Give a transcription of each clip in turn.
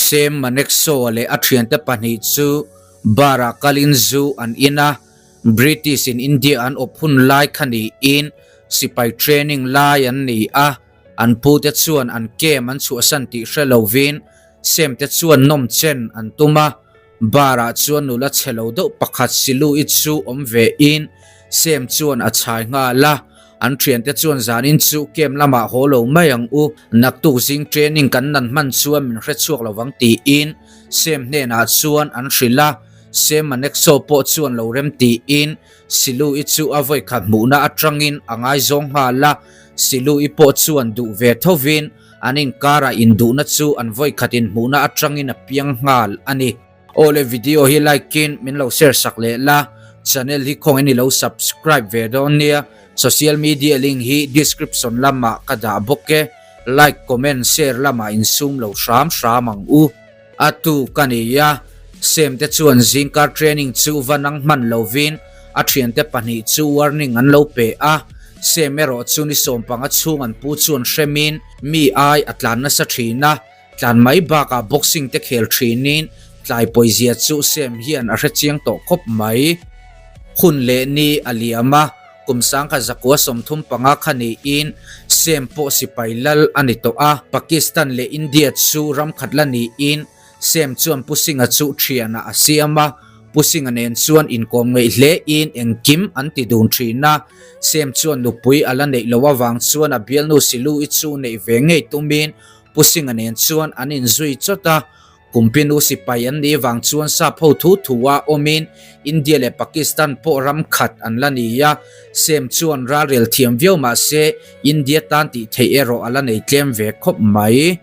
Sam Manekshaw-a leh a thiante pahnih chu bar-ah kalin zu an in a, British in India an awp hun lai kha niin sipai training lai an ni a, an pute chuan an camp an chhuahsan tih hre lovin Sam te chuan nawm chen an tum a, bar-ah chuan nula chhe lo deuh pakhat Silu-i chu awm ve in Sam chuan a chhai nghal a. An thiante chuan zanin chu camp lamah haw lo mai ang u, naktuk zing training kan nan hman chuan min hre chhuak lo vang tiin Sam hnenah chuan an hrilh a, Sam Manexo pawh chuan lo rem tiin Silu-i chu a vawikhat hmuhna atangin a ngaizawng nghal a, Silu-i pawh chuan duh ve thovin an inkarah induhna chu an vawikhat inhmuhna atangin a piang nghal a ni. Aw le video hi like in min lo share sak leh la, channel hi khawngin i lo subscribe ve dawn nia, social media link hi description lamah ka dah bawk e, like comment share lamah insum lo hram hram ang u. A tu ka ni a, Sam te chuan zingkar training chu va nang hman lovin a thiante pahnih chu warning an lo pe a, Sam erawh chu ni sawmpanga chhung an pu chuan hremin mi ai a tlan nasa thin a, Tlan mai bakah boxing te khel thinin tlai pawizia chu Sam hian a hre chiang tawh khawp mai. Hun leh ni a liam a, kum sangkhat zakua 35 kha niin Sam pawh sipai lal a ni tawh a. Pakistan leh India chu ram khat la niin Sam chuan Pu Singh-a chu thianah a siam a, Pu Singh-a nen chuan inkawm ngeih hlein engkim an ti dun thin a. Sam chuan nupui a la neih loh avang chuan a bialnu Silu-i chu neih ve ngei tumin Pu Singh-a nen chuan an inzui chawt a, Kumpinu sipai an nih vang chuan sap ho thu thu a awmin India leh Pakistan pawh ram khat an la ni a, Sem chuan ralrel thiam viau mah se India tan tih theih erawh a la nei tlem ve khawp mai.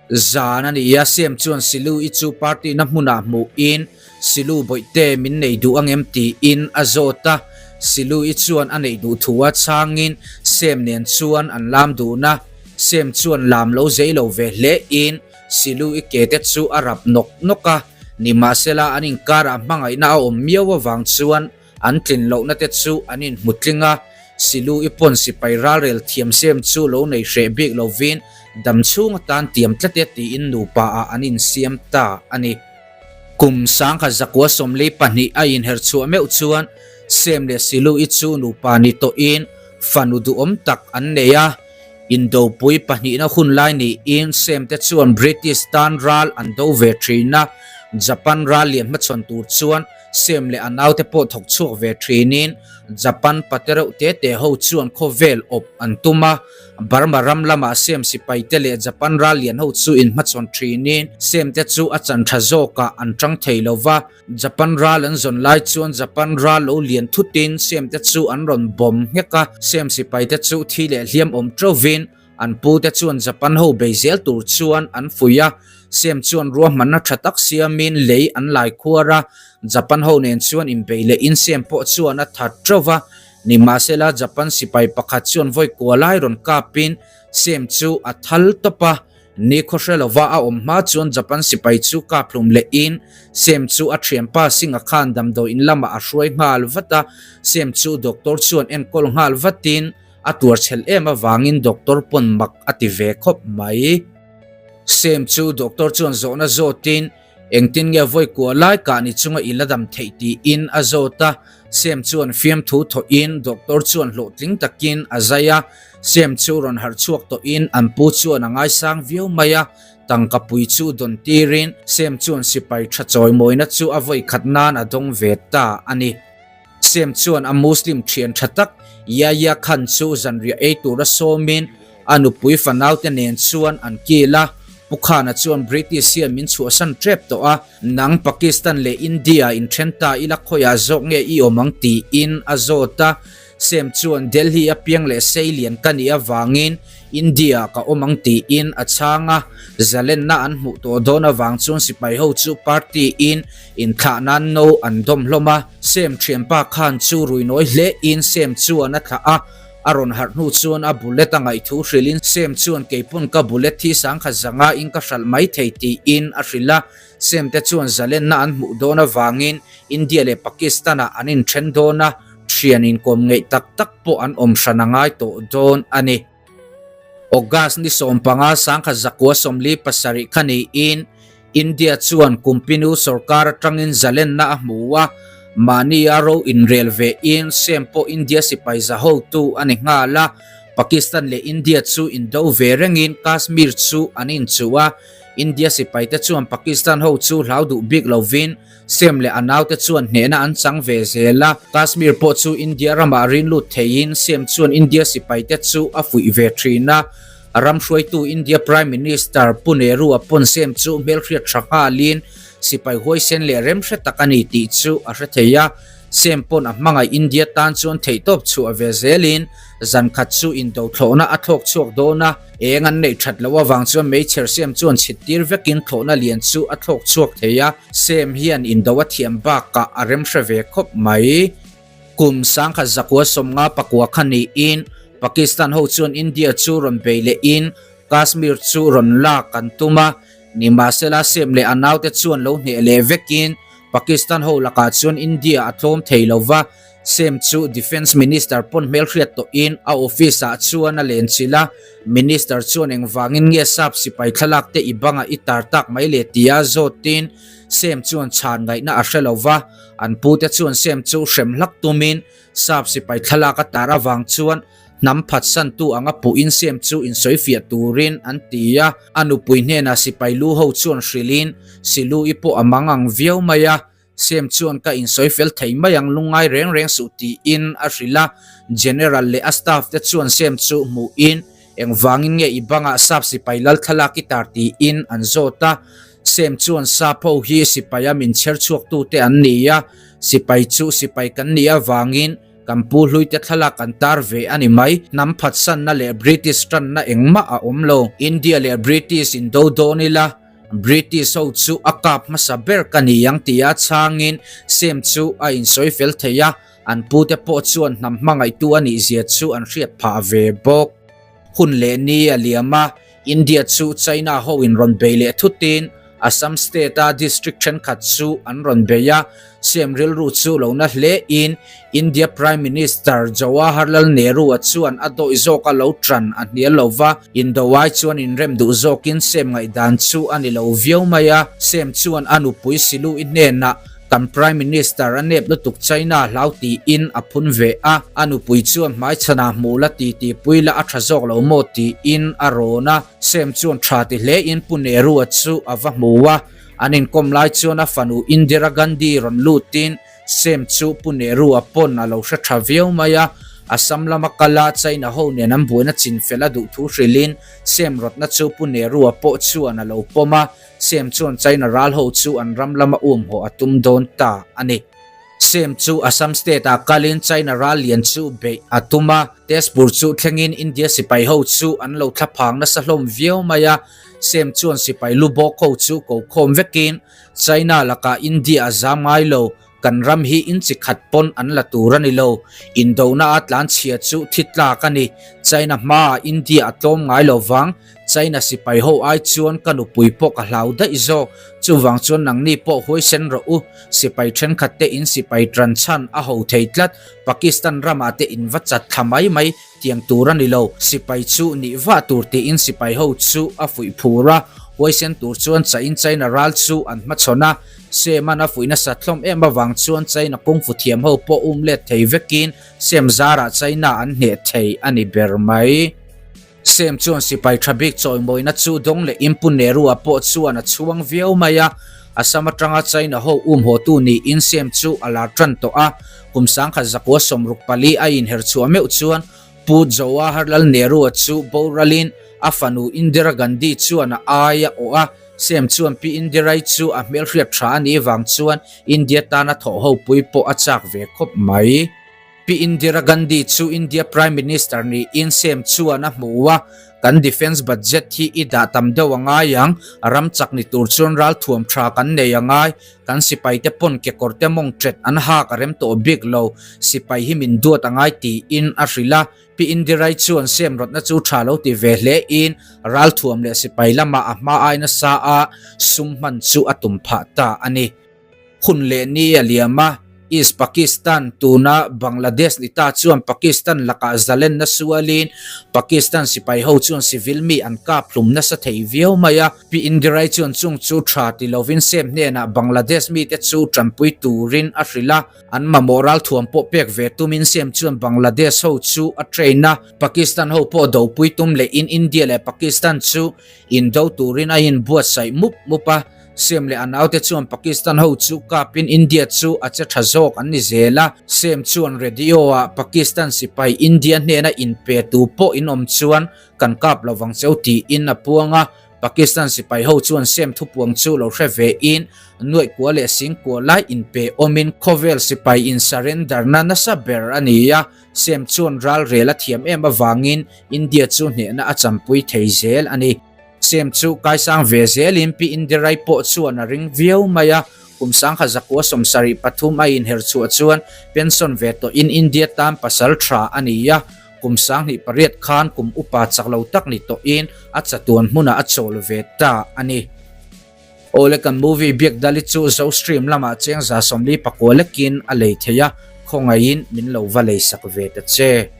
Zan a ni a, Sem chuan Silu-i chu party na hmunah hmuhin Silu bawihte min nei duh angem tiin a zawt a, Silu-i chuan a neih duh thu a chhangin Sem nen chuan an lam dun a, Sem chuan lam lo zei lo ve hle in Silu i ke te chu a rap nawk nawk a, nimahsela an inkarah hmangaihna a awm miau avang chuan an tlin lohna te chu an inhmu tling a, Silu i pawn sipai ralrel thiam Sem chu lo nei hreh bik lovin dam chhung atan tiam tlat e tiin nupa ah an insiam ta a ni. Kum 1942 a inher chhuah meuh chuan Sem leh Silu i chu nupa ni tawhin fanu duhawm tak an nei a. Indopui pahnihna hun lai niin Sem te chuan British tan ral an do ve thin a, Japan ral lian hmachhawn tur chuan Sem leh a naute pawh thawk chhuak ve thinin Japan pate reuh te te ho chuan khawvel awp an tum a. Burma ram lamah Sem sipaite leh Japan ral lian ho chu inhmachhawn thinin Sem te chu a chan tha zawkah an tang thei lo va. Japan ral an zawn lai chuan Japan ral lo lian thutin Sem te chu an rawn bawm nghek a, Sem sipai te chu thi leh hliam awm ṭovin an pu te chuan Japan ho bei zel tur chuan an fuih a, Sem chuan ruahmanna ṭha tak siamin lei an lai khuar a, Japan ho nen chuan inbei lehin Sem pawh chuan a that ṭo va, nimahsela Japan sipai pakhat chuan vawi kua lai rawn kapin Sem chu a thal tawp a. Ni khawhre lova a awm hma chuan Japan sipai chu kaphlum lehin Sem chu a thianpa Singh-a khan damdawi in lamah a hruai nghal vat a, Sem chu doctor chuan enkawl nghal vatin a tuar chhel em avangin doctor pawn mak a ti ve khawp mai. Sem chu doctor chuan zawhna zawtin Engtin nge vawi kua lai kah ni chunga i la dam theih tiin a zawt a, Sem chuan fiamthu thawhin doctor chuan hlawhtling takin a zai a, Sem chu rawn harh chhuak tawhin an pu chuan a ngaisang viau mai a, tangka pui chu dawn tirin Sem chuan sipai tha chawimawina chu a vawi khat nan a dawng ve ta a ni. Sem chuan a Muslim thian tha tak Yahya Khan chu zanriah ei tura sawmin a nupui fanaute nen chuan an kil a, Pu Khan-a chuan British hian min chhuahsan tep tawh a, nang Pakistan leh India inthen ta ila khawiah zawk nge i awm ang tiin a zawt a, Sem chuan Delhi a piang leh seilian ka nih avangin India ah ka awm ang tiin a chhang a, zalenna an hmuh tawh dawn avang chuan sipai ho chu party in inthlah nan no an dawm hlawm a, Sem thianpa khan chu ruinawi hle in Sem chuan a thlah a, a rawn harh hnu chuan a bullet a ngaihthu hrilhin Sem chuan keipawn ka bullet hi sangkhat zanga in ka hralh mai thei tiin a hrilh a, Sem te chuan zalenna an hmuh dawn avangin India leh Pakistan ah an inthen dawn a, Thian inkawm ngeih tak tak pawh an awm hran a ngai tawh dawn a ni. August ni 15 27 kha niin India chuan Kumpinu sorkar atangin zalenna a hmu a, mahni a ro inrel ve in Sem pawh India sipai za hotu a ni nghal a, Pakistan leh India chu indo ve rengin Kashmir chu an inchuh a, India sipaite chuan Pakistan ho chu hlau duh bik lovin Sem leh a naute chuan hnehna an chang ve zel a, Kashmir pawh chu India ramah rin lut theiin Sem chuan India sipaite chu a fuih ve thin a. Ram hruaitu India Prime Minister Pu Nehru-a pawn Sem chu hmelhriat tha nghalin sipai huaisen leh remhre tak a ni tih chu a hre thei a. Sem pawn a hmangaih India tan chuan theihtawp chhuah ve zelin zan khat chu indo thlawhna a thlawk chhuak dawn a. Eng an neih that loh avang chuan meichher Sem chuan chhit tir vekin thlawhna lian chu a thlawk chhuak thei a. Sem hian indo a thiam bakah a remhre ve khawp mai. Kum 1959 kha niin Pakistan ho chuan India chu rawn bei lehin Kashmir chu rawn lak an tum a, nimahsela Sem leh a naute chuan lo hneh leh vekin Pakistan ho lakah chuan India a tlawm thei lo va, Sem chu Defence Minister pawn hmelhriat tawhin a office ah chuan a lenchilh a, Minister chuan engvangin nge sap sipai thlalak te i bangah i tar tak mai le tia zawtin Sem chuan chhan ngaihna a hre lo va, an pute chuan Sem chu hrem hlak tumin Sap sipai thlalak a tar avang chuan hnam phatsantu anga puhin Sem chu insawifiah turin an ti a. A nupui hnenah sipai lu ho chuan hrilhin Silu-i pawh a mang ang viau mai a, Sem chuan ka insawifel thei mai ang lungngai reng reng suh tiin a hrilh a. General leh a staff te chuan Sem chu hmuhin Engvangin nge i bangah sap sipai lal thlalak i tar tiin an zawt a. Sem chuan sap ho hi sipaia min chher chhuaktute an ni a, sipai chu sipai kan nih avangin kan pu hluite thlalak an tar ve a ni mai. Hnam phatsanna leh British tanna engmah a awm lo. India leh British indo dawn ila, British ho chu a kap hmasa ber ka ni ang tia chhangin Sem chu a insawi fel thei a, an pute pawh chuan hnam hmangaihtu a nih zia chu an hriat phah ve bawk. Hun leh ni a liam a, India chu China ho in rawn bei leh thutin Assam state a district thenkhat chu an rawn bei a, Sem rilru chu lo na hle in India Prime Minister Jawaharlal Nehru-a chuan a dawih zawk a lo tan a hnial lo va, Indo ai chuan inrem duh zawkin Sem ngaihdan chu a ni lo viau mai a, Sem chuan a nupui Silu-i hnenah Kan Prime Minister a nep lutuk China hlau tiin a phun ve a, a nupui chuan hmaichhanah hmuh la ti ti pui la a tha zawk lo maw tiin a rawn a, Sem chuan tha ti hlein Pu Nehru-a chu a va hmu a, an inkawm lai chuan a fanu Indira Gandhi rawn lutin Sem chu Pu Nehru-a pawn a lo hre tha viau mai a, Assam lama kal a China ho nen an buaina chinfel a duh thu hrilhin Sem rawtna chu Pu Nehru-a pawh chuan a lo pawm a. Sem chuan China ral ho chu an ram lama um haw a tum dawn ta a ni. Sem chu Assam state ah kalin China ral lian chu beih a tum a, Tezpur chu thlengin India sipai ho chu an lo thlaphang nasa hlawm viau mai a, Sem chuan sipai lu bawk ho chu ko khawm vekin China lakah India a zam ngai lo, Kan ram hi in chi khat pawn an la tur a ni lo. Indona a tlan chhia chu thi tlak a ni. China hmaah India a tlawm ngai lo vang. China sipai ho ai chuan ka nupui pawh ka hlau daih zawk. Chuvang chuan nangni pawh huaisen rawh u. Sipai thenkhat te in sipai tan chhan a ho thei tlat. Pakistan ramah te in va chat thla mai mai tiang tur a ni lo. Sipai chu nih vah tur tiin sipai ho chu a fuih phur a. Huaisen tur chuan chain China ral chu an hmachhawn a. Sem-an a fuih nasa thlawm em avang chuan China kungfu thiam ho pawh um let thei vekin Sem zarah China an hneh thei a ni ber mai. Sem chuan sipai tha bik chawimawina chu dawng leh Pu Nehru-a pawh chuan a chhuang viau mai a, Assam atanga China ho um hawtu niin Sem chu a lar tan tawh a, kum 1964 a inher chhuah meuh chuan Pu Jawaharlal Nehru-a chu boralin a fanu Indira Gandhi chuan a ai a awh a, Sem chuan Pi Indirai chu a hmelhriat tha a nih vang chuan India tana thawh ho pui pawh a chak ve khawp mai. Pi Indira Gandhi chu India Prime Minister niin Sem chuan a hmu a, Kan defence budget hi i dah tam deuh a ngai ang, ram chak ni tur chuan ralthuam tha kan nei a ngai, kan sipai te pawn kekawr te mawng tet an hak a rem tawh bik lo, sipai hi min duat a ngai tiin a hrilh a. Pi Indirai chuan Sem rawtna chu tha lo ti ve hle in ralthuam leh sipai lamah a hma ai nasa a sum hman chu a tum phah ta a ni. Hun leh ni a liam a, East Pakistan, tuna Bangladesh ni ta chuan Pakistan lakah zalenna sualin Pakistan sipai ho chuan civil mi an kap hlum nasa thei viau mai a. Pi Indirai chuan chung chu tha ti lovin sem hnenah Bangladesh mite chu tanpui turin a hrilh a, an mamawh ralthuam pawh pek ve tumin sem chuan Bangladesh ho chu a train a, Pakistan ho pawh dopui tum lehin India leh Pakistan chu indo turin a inbuatsaih mup mup a. Sem leh a naute chuan Pakistan ho chu kapin India chu a che tha zawk an ni zel a. Sem chuan radio ah Pakistan sipai India hnena inpe tu pawh in awm chuan kan kap lo vang cheu tiin a puang a. Pakistan sipai ho chuan Sem thupuang chu lo hre ve in nuaih kua leh sing kua lai inpe awmin khawvel sipai in surrender na nasa ber a ni a. Sem chuan ralrel a thiam em avangin India chu hnehna a champui thei zel a ni. Sem chu kaisang ve zelin Pi Indirai pawh chuan a ring viau mai a, kum sangkha zakua 73 a inher chhuah chuan pension ve tawhin India tan pasal tha a ni a, kum 28 khan kum upa chak lo tak ni tawhin a chatuan hmunah a chawl ve ta a ni. Awle kan movie biak dali chu Zo Stream lamah cheng 49 lekin a lei thei a, khawngaihin min lo va lei sak ve ta che.